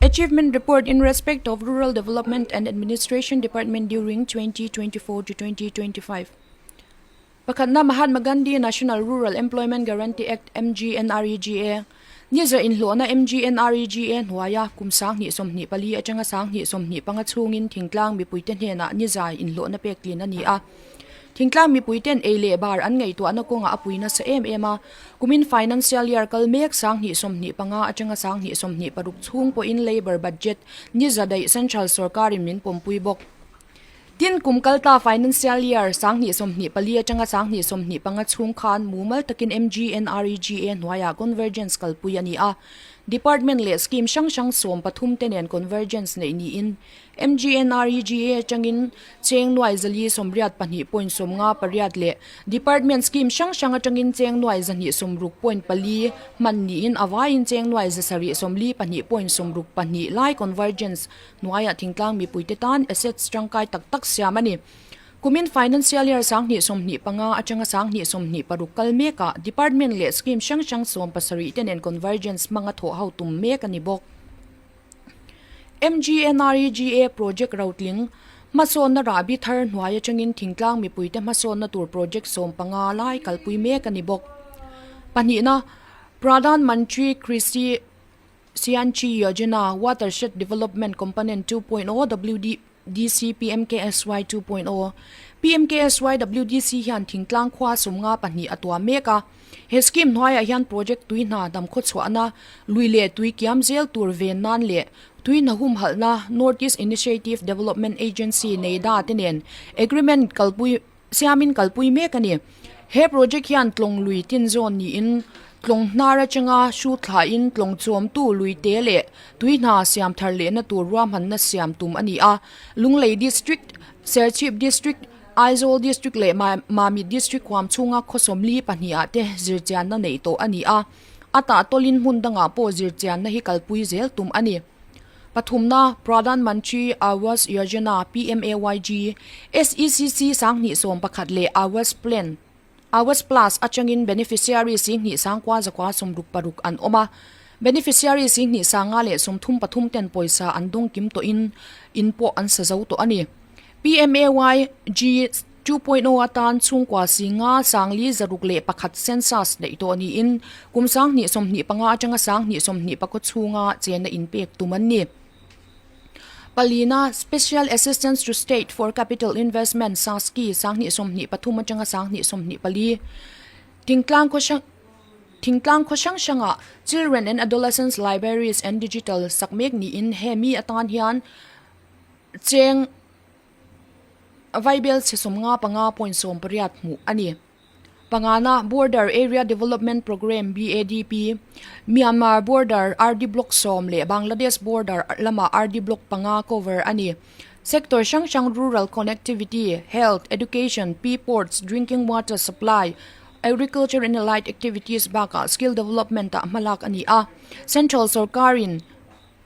Achievement report in respect of Rural Development and Administration Department during 2024 to 2025. Pakhatna Mahatma Gandhi National Rural Employment Guarantee Act, MGNREGA, Ni za inhlawhna MGNREGA hnuaia kum 2024 atanga 2025 chhungin thingtlang mipuite hnenah ni za inhlawhna pek tlin a ni a. Thingtlang mipuiten ei leh bar an ngaihtuahna kawngah a pui nasa em em a, kumin financial year kal mek 2025 atanga 2026 chhung pawhin labour budget ni za daih central sorkarin min pawmpui bawk. Tin, kum kalta financial year 2024 atanga 2025 chhung khan mumal takin MGNREGA hnuaiah convergence kalpui a ni a. Department leh scheme hrang hrang 13 te nen convergence neih niin MGNREGA atangin cheng nuai 482 point 58 leh Department scheme hrang hrang atangin cheng nuai 160 point pali hman niin a vaiin cheng nuai 742 point 62 lai convergence hnuaiah thingtlang mipuite tan assets tangkai tak tak siam a ni. Kumin financial year 2025 atanga 2026 kal mekah department leh scheme hrang hrang 17 te nen convergence hmanga thawh ho tum mek a ni bawk. MGNREGA project rotling hmasawnna rahbi thar hnuai atangin thingtlang mipuite hmasawnna tur project 15 lai kalpui mek a ni bawk. Pahnihna, Pradhan Mantri Krishi Sinchai Yojana, Watershed Development Component 2.0, WDC PMKSY 2.0, PMKSY WDC hian thingtlang khua 52 a tuam mek a. He scheme hnuaiah hian project tui hna dam khaw chhuahna, lui leh tui kiam zel tur ven nan leh tui hna humhalhna North East Initiative Development Agency, NEIDA, te nen agreement kalpui siamin kalpui mek a ni. He project hian tlawng lui tin zawn niin tlawng hnar atanga hru thlain tlawng chawmtu lui te leh tui hna siam thar lehna tur ruahmanna siam tum a ni a. Lunglei District, Serchhip District, Aizawl District leh Mamit District huam chhunga khaw 42 ah te zirchianna neih tawh a ni a, a tahtawlin hmun dangah pawh zirchianna hi kalpui zel tum a ni. Pathumna, Pradhan Mantri Awas Yojana, PMAYG, SECC 2011 leh Awas Plan, Awas Plus atangin beneficiary 10,000 960 an awm a, beneficiary 10,000 leh 33 ten pawisa an dawng kim tawhin in pawh an sa zo tawh a ni. PMAYG 2.0 atan chhungkua 5 401 census neih tawh niin kum 2025 atanga 2024 chhunga chena inpek tum an ni. Palina, Special Assistance to State for Capital Investment, SASCI, 2023 atanga 2024 Thingtlang khaw hrang Thingtlang khaw hrang hrangah Children and Adolescents Libraries and Digital sak mek niin hemi atan hian Cheng Vaibel chhe 55 point 18 hmuh a ni. Pangana, Border Area Development Programme, BADP, Myanmar Border RD Block 10 leh Bangladesh Border lamah RD Block panga cover a ni. Sector hrang hrang rural connectivity, health, education, P-ports, drinking water supply, agriculture and allied activities bakah skill development ah hmalak a ni a. Central sorkarin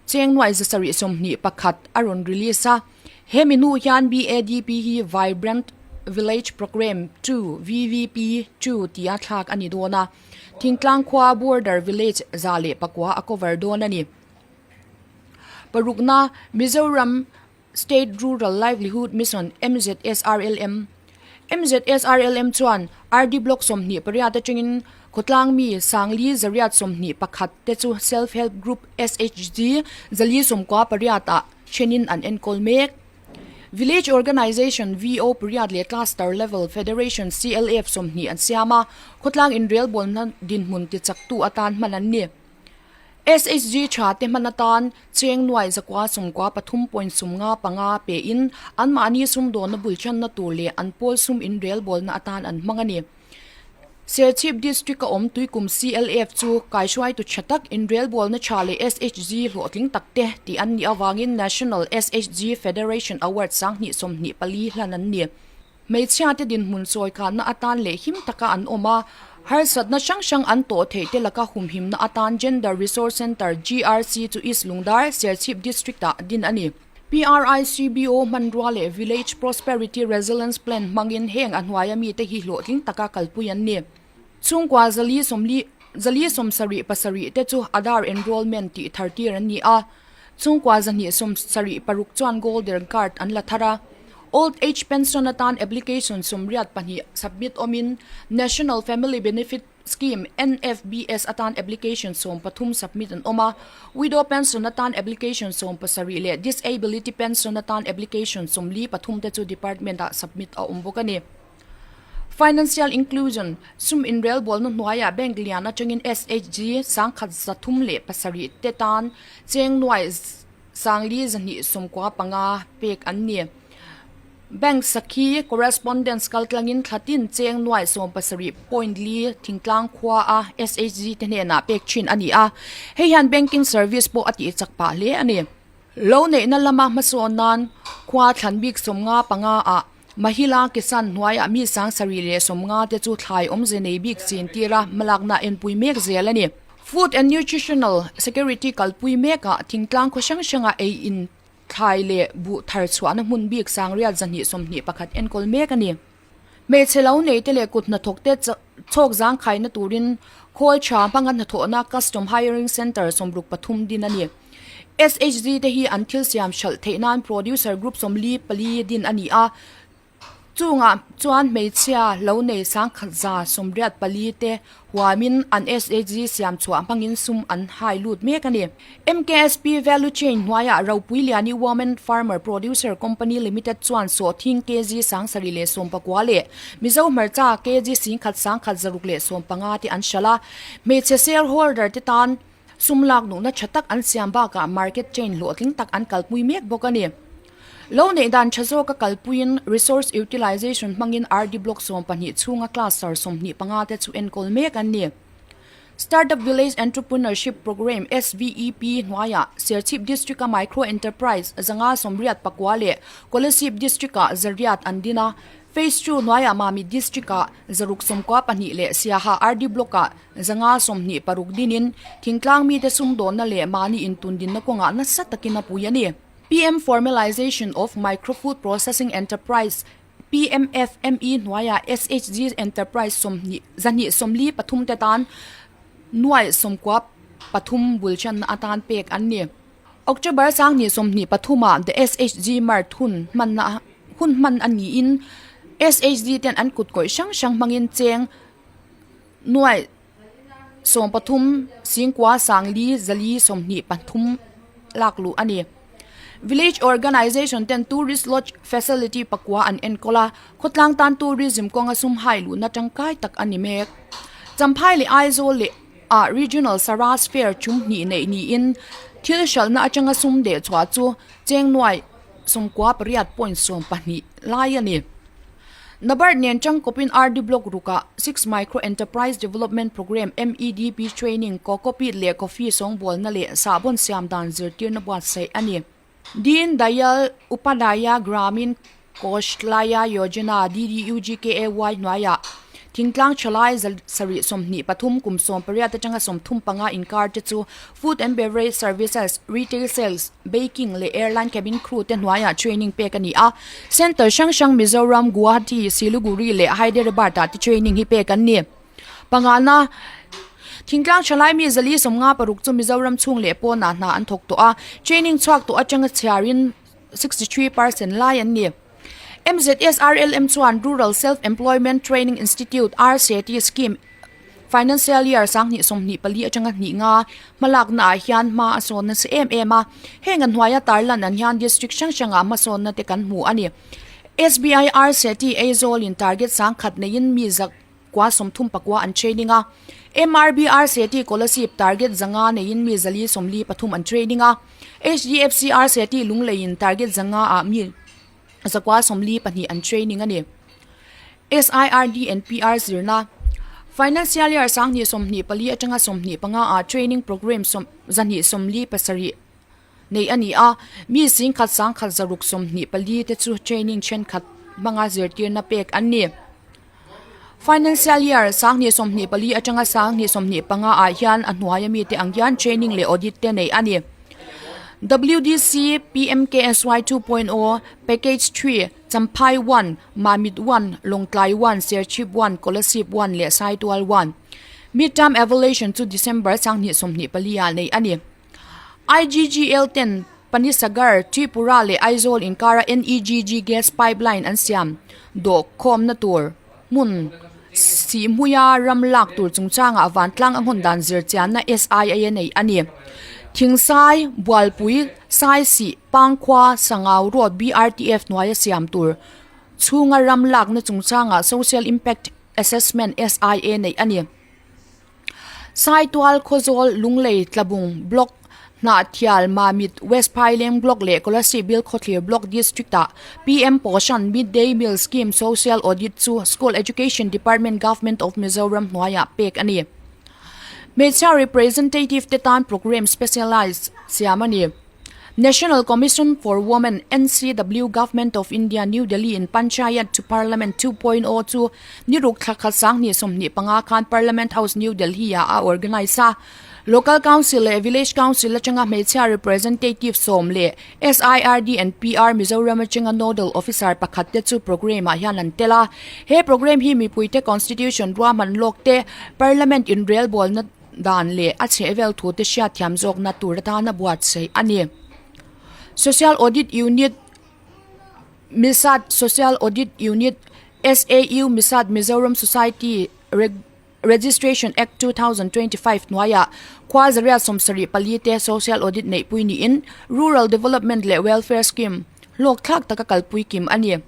Cheng nuai 721 a rawn release a, he mi hnu hian BADP hi Vibrant Village Programme 2, VVP 2, tia thlak a ni dawn a, Thingtlang khua border village 109 a cover dawn a ni. Parukna, Mizoram State Rural Livelihood Mission, MZSRLM, MZSRLM chuan RD Block 28 atangin khawtlang mi 4,821 te chu Self Help Group, SHG, 498 ah thenin an enkawl mek. Village Organization, VO, pariat leh Cluster Level Federation, CLF, 20 an siam a, khawtlang inrelbawlna dinhmun tichaktu atan hman an ni. SHG tha te hman atan cheng nuai 993 point 55 pein anmahni sumdawnna bul channa tur leh an pawl sum inrelbawlna atan an hmang a ni. Serchhip District a awm Tuikum CLF chu kaihruaitu tha tak inrelbawlna tha leh SHG hlawhtling tak te tih an nih avangin National SHG Federation Award 2024 hlan an ni. Hmeichhia te dinhmun chawi kanna atan leh him taka an awm a, harsatna hrang hrang an tawh theih te laka humhimna atan Gender Resource Centre, GRC, chu East Lungdar, Serchhip District ah din a ni. PRICBO hmanrua leh Village Prosperity Resilience Plan hmangin heng a hnuaia mite hi hlawhtling taka kalpui an ni. Chhungkua 440. 477 te chu Aadhaar enrollment tih thar tir an ni a, chhungkua 276 chuan Golden Card an la thar a. Old Age Pension atan application 82 submit awmin National Family Benefit Scheme, NFBS, atan application 13 submit an awm a, Widow Pension atan application 70 leh Disability Pension atan application 43 te chu Department-ah submit a awm bawk a ni. Financial Inclusion, Sum inrelbawlna hnuaiah bank lian atangin SHG 1307 te tan cheng nuai 4295 pek an ni. Bank sakhi correspondence kaltlangin thlatin cheng nuai 70 point li thingtlang khua a SHG te hnenah pek thin a ni a, hei hian banking service pawh a tih chak pah hle a ni. Lo neihna lama hmasawn nan khua thlan bik 55 ah Mahila Kisan hnuaiah mi 750 te chu thlai awmze nei bik chin tira hmalakna enpui mek zel a ni. Food and Nutritional Security kalpui mekah thingtlang khaw hrang hranga ei in Thlai leh buh thar chhuahna hmun bik 6221 enkawl mek a ni. Hmeichhe lo neite leh kut hnathawkte chhawk zangkhaina turin khawl tha hmanga hnathawhna Custom Hiring Centre 63 din a ni. SHG te hi an thil siam hralh theih nan Producer Group 44 din a ni a. Chungah chuan hmeichhia lo nei 1184 te huamin an SHG siam chhuah hmangin sum an hai lut mek a ni. MKSP Value Chain hnuaiah Ropui Liani Women Farmer Producer Company Limited chuan sawhthing kg 719 leh Mizo hmarcha kg 11,165 te an hralh a. Hmeichhe shareholder te tan sum lak duhna tha tak an siam bakah market chain hlawhtling tak an kalpui mek bawk a ni. Lo neih dan tha zawka kalpuiin Resource Utilization hmangin RD Block 12 chhunga Cluster 25 te chu enkawl mek an ni. Startup Village Entrepreneurship Programme, SVEP, hnuaiah Serchhip District-a Micro Enterprise 589 leh Kolasib District-ah 800 an din a. Phase ii hnuaiah Mamit District-ah 692 leh Siaha RD Block-ah 526 dinin thingtlang mite sumdawnna leh mahni intundinna kawngah nasa takin a pui a ni. PM Formalization of Micro Food Processing Enterprise, PMFME, hnuaiah SHG Enterprise 20 243 te tan nuai 93 bul channa atan pek an ni. October 23 ah The SHG Mart hun hmanna hun hman a niin SHG ten an kut kawih hrang hrang hmangin cheng nuai 13 singkua sangli zali 23 lak luh a ni. Village Organization ten Tourist Lodge Facility pakua an enkawl a, khawtlang tan tourism kawnga sum hai luhna tangkai tak a ni mek. Champhai leh Aizawl leh ah Regional Saras Fair chum hnih neih niin thil hralhna atanga sum deh chhuah chu cheng nuai 98.12 lai a ni. NABARD nen tangkawpin RD Block rukah Six Micro Enterprise Development Programme, MEDP, Training, Coco Peat leh Coffee sawngbawlna leh sahbawn siam dan zirtirna buatsaih a ni. Deen Dayal Upadhyaya Gramin Kaushalya Yojana, DDUGKAY, hnuaiah thingtlang thalai 723 kum 18 atanga 35 inkar te chu Food and Beverage Services, Retail Sales, Baking leh Airline Cabin Crew te hnuaiah training pek a ni a. Centre hrang hrang Mizoram, Guwahati, Siliguri leh Hyderabad ah te training hi pek an ni. Pangana, Thingtlang thalai mi 456 chu Mizoram chhung leh pawnah hna an thawk tawh a, training chhuak tawh atanga chhiarin 63% lai an ni. MZSRLM chuan Rural Self Employment Training Institute, RSETI, scheme Financial Year 2024 atanga hnih nga hmalakna ah hian hma a sawn nasa em em a, heng a hnuaia tarlan an hian district hrang hrangah hmasawnna te kan hmu a ni. SBI RSETI Aizawl in target 10,000 neiin mi 339 an training a, MRB RSETI Kolasib target 500 neiin mi 443 an training a, HDFC RSETI Lunglei in target 500 ah mi 142 an training a ni. SIRD and PR zirna Financial Year 2024 atanga 25 ah training programme 247 nei a ni a, mi 1,124 te chu training thenkhat hmanga zirtirna pek an ni. Financial Year 2024 atanga 2025 ah hian a hnuaia mite ang hian training leh audit te nei a ni. WDC PMKSY 2.0 Package 3 Champhai 1, Mamit 1, Lawngtlai 1, Serchhip 1, Kolasib 1 leh Saitual 1. Mid-term evaluation chu December 2024 ah neih a ni. IGGL ten Panisagar, Tripura leh Aizawl inkara NEGG gas pipeline an siam dawh khawmna tur hmun Sihhmuia ram lak tur chungchangah vantlang a hawn dan zir chianna SIA neih a ni. Thingsai, Bualpui, Saisih, Pangkhua, Sangau Road BRTF hnuaia siam tur chhunga ram lakna chungchangah Social Impact Assessment, SIA, neih a ni. Saitual, Khawzawl, Lunglei, Tlabung, Block, Hnahthial, Mamit, West Phaileng Block leh Kolasib Bilkhawthlir Block District-ah PM Poshan Mid-Day Meal Scheme Social Audit chu School Education Department Government of Mizoram hnuaiah pek a ni. Hmeichhia representative te tan programme specialised siam a ni. National Commission for Women, NCW, Government of India, New Delhi in Panchayat to Parliament 2.0 chu ni ruk thla khat 2025 khan Parliament House, New Delhi ah a organise a. Local Council leh Village Council atanga hmeichhia representative sawm leh SIRD and PR Mizoram atanga Nodal Officer pakhat te chu programme ah hian an tel a. He programme hi mipuite Constitution ruahman lawk te, Parliament inrelbawlna dan leh a chhehvel thute hriatthiam zawkna tur atana buatsaih a ni. Social Audit Unit Misat Social Audit Unit, SAU, Misat Mizoram Society Registration Act 2025 hnuaiah khua zaria 74 te Social Audit neihpui niin Rural Development leh Welfare Scheme hlawkthlak taka kalpui kim a ni.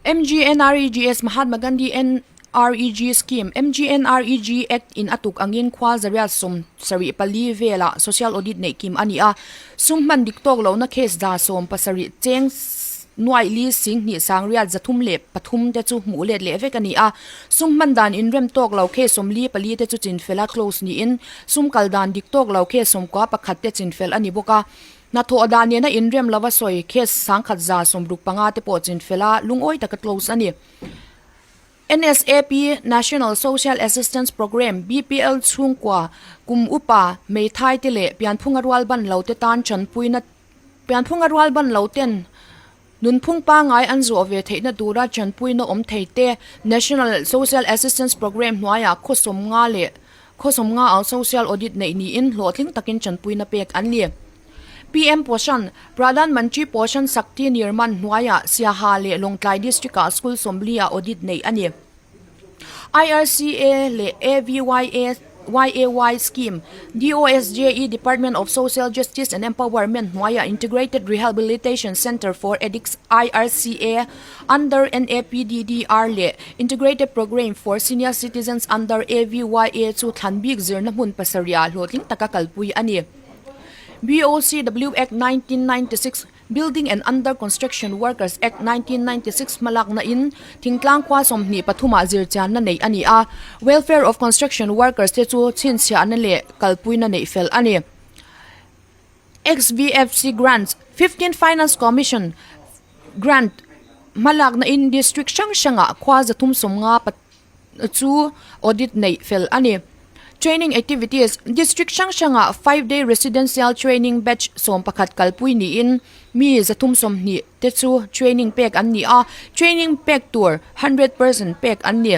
MGNREGS Mahatma Gandhi NREG Scheme, MGNREG Act in a tuk angin khua zaria 74 velah Social Audit neih kim a ni a. Sum hman dik tawk lohna case da 70 cheng nuaih li sing hnih sang riat 303 te chu hmuh let leh vek a ni a. Sum hman dan inrem tawk lo case 44 te chu chinfel a close niin sum kal dan dik tawk lo case 91 te chinfel a ni bawk a. Hnathawh dan nena inrem lova sawi case 1165 te pawh chinfel a lungawi taka close a ni. NSAP, National Social Assistance Programme, BPL chhungkua, kum upa, hmeithai te leh pianphunga rual ban lo te tan tanpuina pianphunga rual ban lo ten nunphung pangngai an zawh ve theihna tura tanpuina awm thei te National Social Assistance Programme hnuaiah khaw 50 leh khaw 50 ah Social Audit neih niin hlawhtling takin tanpuina pek an ni. PM Poshan, Pradhan Mantri Poshan Shakti Nirman hnuaiah Siaha leh Lawngtlai District-ah School 40 ah audit neih a ni. IRCA leh AVYA YAY Scheme, DOSJE Department of Social Justice and Empowerment hnuaiah Integrated Rehabilitation Centre for Addicts, IRCA, under NAPDDR leh Integrated Programme for Senior Citizens under AVYA chu thlan bik zirna hmun pasarihah hlawhtling taka kalpui a ni. BOCW Act 1996, Building and Under Construction Workers Act 1996 hmalakna in thingtlang khua 23 ah zirchianna neih a ni a, Welfare of Construction Workers te chu chhinchhiahna leh kalpuina neih fel a ni. XVFC Grants, 15 Finance Commission Grant hmalakna in District hrang hrangah khua 350 chu audit neih fel a ni. Training activities, District hrang hrangah five day residential training batch 11 kalpui niin mi 320 te chu training pek an ni a, training pek tur 100% pek an ni.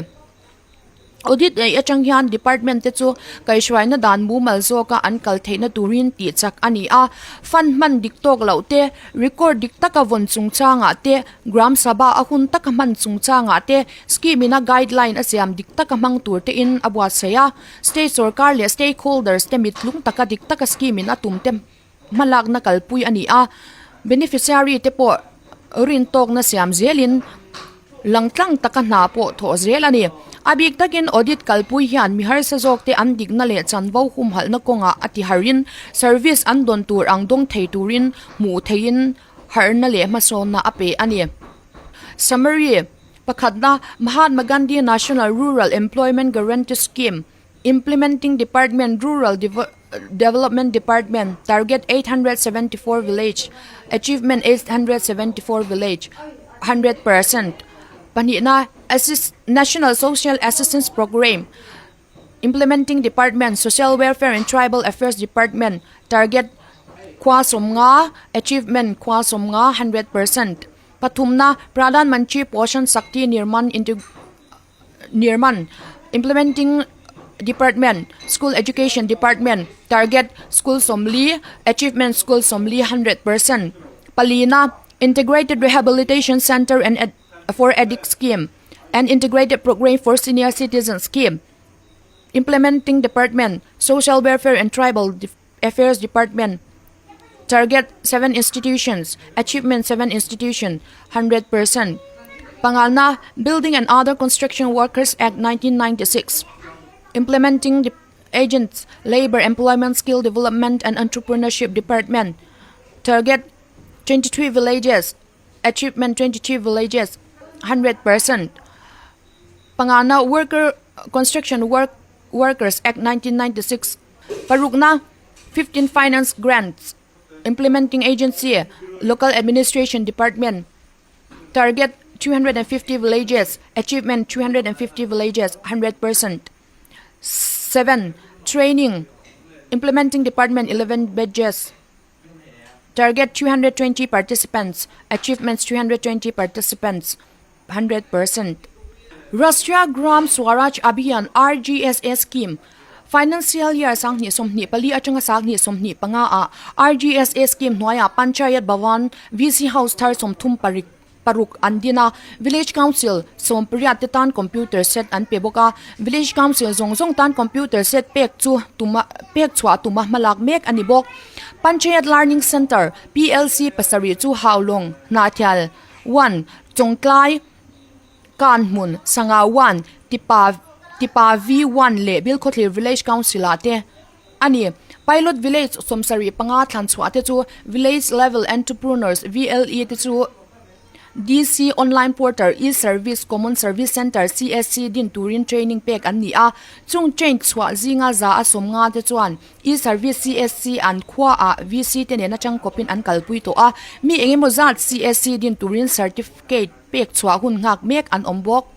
Audit neih atang hian department te chu kaihhruaina dan mumal zawka an kal theihna turin tih chak a ni a, fund hman dik tawk loh te, record dik taka vawn chungchangah te, Gram Sabha a hun taka hman chungchangah te scheme ina guideline a siam dik taka hmang tur te in a buatsaih a. State sorkar leh stakeholders te mittlung taka dik taka scheme in a tum te hmalakna kalpui a ni a. Beneficiary te pawh rintawkna siam zelin langtlang taka hna pawh thawh zel a ni. A bik takin audit kalpui hian mi harsa zawk te an dikna leh chanvo humhalhna kawngah a ti harin service an dawn tur ang dawng thei turin hmuh theihin harhna leh hmasawnna a pe a ni. Summary, Pakhatna, Mahatma Gandhi National Rural Employment Guarantee Scheme, Implementing Department, Rural Development Department, Target 874 Village, Achievement 874 Village, 100%. Pahnihna, Assist National Social Assistance Programme, Implementing Department, Social Welfare and Tribal Affairs Department, Target khua 50, Achievement khua 50, 100%. Pathumna, Pradhan Mantri Poshan Shakti Nirman Nirman, Implementing. Department, School Education Department, Target, School 40, Achievement School 40 100%. Palina, Integrated Rehabilitation Center and for Addict Scheme and Integrated Program for Senior Citizen Scheme. Implementing Department, Social Welfare and Tribal Affairs Department, Target, 7 institutions, Achievement, 7 institution, 100%. Pangalna, Building and Other Construction Workers Act 1996. Implementing Agents, Labor, Employment, Skill Development and Entrepreneurship Department. Target, 23 villages, Achievement, 23 villages, 100%. Pangana, Worker Construction Work Workers Act 1996. Parukna, 15 Finance Grants. Implementing Agency, Local Administration Department. Target, 250 villages. Achievement, 250 villages, 100%. 7. Training. Implementing Department, 11 badges. Target 220 participants, achievements 220 participants, 100%. Rashtriya Gram Swaraj Abhiyan, RGSA Scheme, Financial Year 2024 atanga 2025 ah RGSA Scheme hnuaiah Panchayat Bhavan VC House thar 36 paruk an din a, Village Council 18 te tan computer set an pe bawk a, Village Council zawng zawng tan computer set pek chu tuma pek chhuah tuma hmalak mek a ni bawk. Panchayat Learning Centre, PLC, pasarih chu Haulawng, Hnahthial one, Chawngtlai, Kanhmun, Sangau one, Tipa Tipa V one leh Bilkhawthlir Village Council ah te a ni. Pilot Village 75 thlan chhuah te chu Village Level Entrepreneurs, VLE, te chu DC Online Portal, E-Service, Common Service Centre, CSC, din turin training pek an ni a. Chung train chhuah zinga 150 te chuan E-Service, CSC an khuaah VC te nen atang kawpin an kalpui tawh a. Mi engemaw zat CSC din turin certificate pek chhuah hun nghak mek an awm bawk.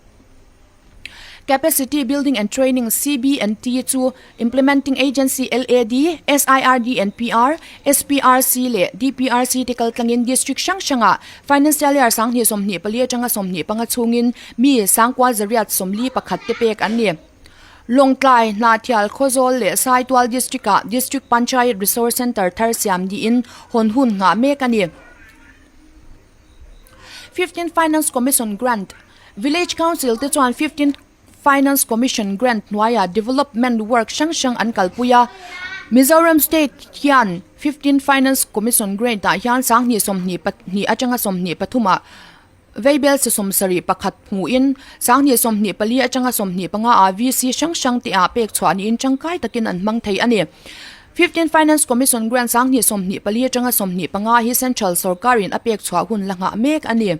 Capacity Building and Training, CBNT, chu Implementing Agency LAD, SIRD and PR, SPRC leh DPRC te kaltlangin District hrang hrangah Financial Year 2024 atanga 25 chhungin mi 9,841 te pek an ni. Lawngtlai, Hnahthial, Khawzawl leh Saitual District-ah District Panchayat Resource Centre thar siam niin hawn hun nghah mek a ni. Fifteenth Finance Commission Grant, Village Council te chuan Fifteenth Finance Commission Grant hnuaiah development work hrang hrang an kalpui a. Mizoram State hian Fifteenth Finance Commission Grant ah hian 2022 atanga 23 ah veibel se 71 hmuhin 2024 atanga 25 ah VC hrang hrang te ah pek chhuah niin tangkai takin an hmang thei a ni. Fifteenth Finance Commission Grant 2024 atanga 25 hi Central sorkarin a pek chhuah hun la nghah mek a ni.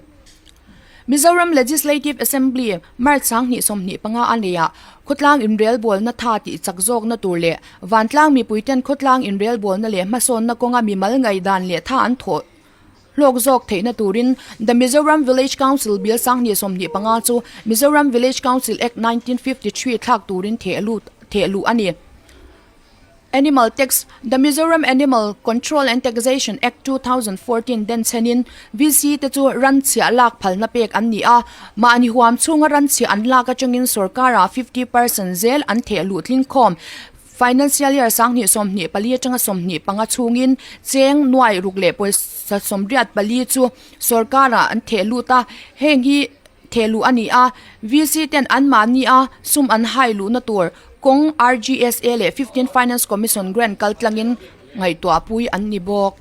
Mizoram Legislative Assembly, March 2025 a neihah khawtlang inrelbawlna tha tih chak zawkna tur leh vantlang mipuiten khawtlang inrelbawlna leh hmasawnna kawnga mimal ngaihdan leh tha an thawh hlawk zawk theihna turin The Mizoram Village Council Bill 2025 chu Mizoram Village Council Act 1953 thlak turin thehluh a ni. Animal Tax, The Mizoram Animal Control and Taxation Act 2014 den chhenin VC te chu ran chhiah lak phalna pek an ni a, mahni huam chhunga ran chhiah an lak atangin sorkarah 50 percent zel an theh luh tling khawm. Financial Year 2024 atanga 25 chhungin cheng nuai ruk leh pawisa 84 chu sorkarah an theh lut a, heng hi Theh luh a ni a, VC ten anmahni a sum an hai luhna tur kawng RGSA leh Fifteenth Finance Commission grant kal tlangin ngaihtuahpui an ni bawk.